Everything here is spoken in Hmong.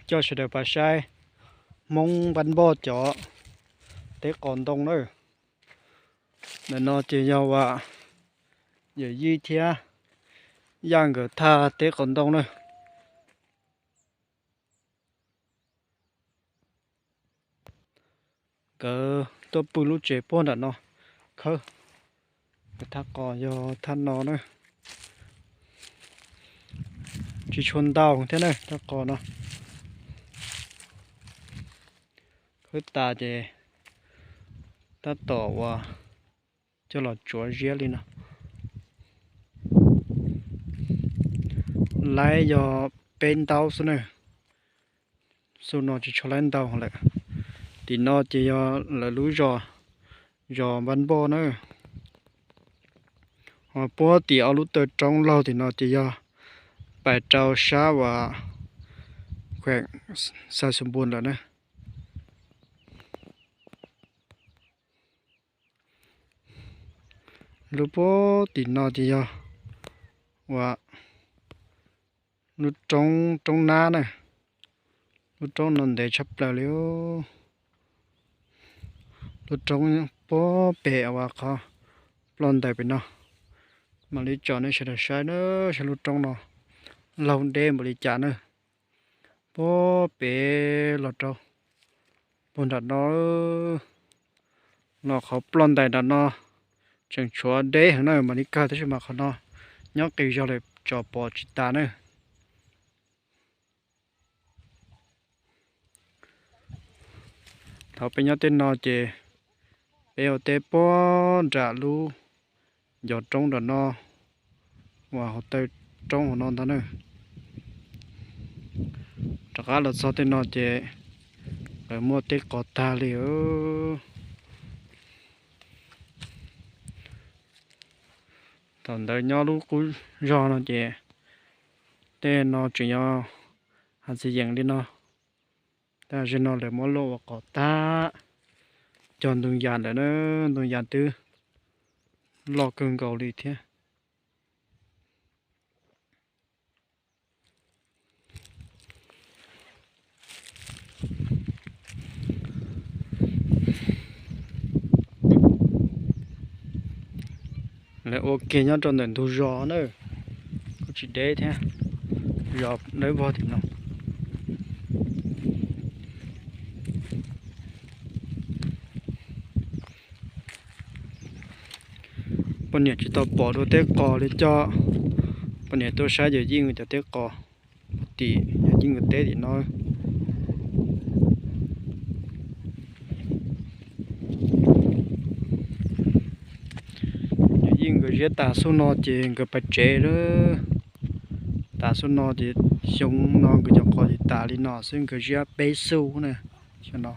Coj sawv daws pais saib Hmoob Npab Npoj cov teb qos ntoo na. Ntawm no ces yog uas yawm yij thiab yaj nkawd thaj teb qos ntoo na. Nkawd tuaj pw lub tsev puag nram no khawb. Nkawd thaj qos yog thaj no na. Tsis tshua ntau thiab na, thaj qos no. Khawb tas ces tab tom uas coj los tsuav ziab li no. Laib yog peb ntaub xwb na. Xub no tsis tshua laib ntau lawm. Tim no ces yog lawv lub zos, zos Npab Npoj na. Ho puag tim ob lub taw roob laug tim no ces yog pais rau sab uas kheem Xav Xus Npus lawm na. Lub puag tim no ces yog uas lub roob, roob nab na. Lub roob no ntev tshaj plaws li. Lub roob puag pem uas qhov ploj ntais pem no. Mam li tsom nej sawv daws saib na, saib lub roob no laug deb npaum li cas na. Puag pem los rau puag nram no, los qhov ploj ntais nram no tseem tshuav deb heev na, mam li kawg tab sis mas qhov no nyob qis zog lawm tsom pom tsis tas na. Thaum peb nyob tej no ces peb ua teb puag nram lub ncov roob nram no, uas hauv taw roob hauv no ntag na. Rov qab los txog tej no ces lawv muaj teb qos tag li. Thaum ntawd nyob lub qub zog no ces tej no tseem yog hav txiv yeem li no. Tab sis no lawv muab luaj ua qos tag, cog ntoo yas lawm na, ntoo yas twb loj kawg nkaus li thiab. Lawv ua kiag nyob rau ntawm ntug zos na, kuj tsis deb thiab, zos dawb vog tim no. Poj niam tsis tau pom dua teb qos li, coj poj niam tuaj saib yawm yij nkawd cov teb qos puag tim yawm yij nkawd teb tim no. Yawm yij nkawd ziab tas xub no ces nkawd pais tsev lawm. Tas xub no ces xyoo no nkawd cov qos ces tas li no xwb, nkawd ziab peb xub na. Xyoo no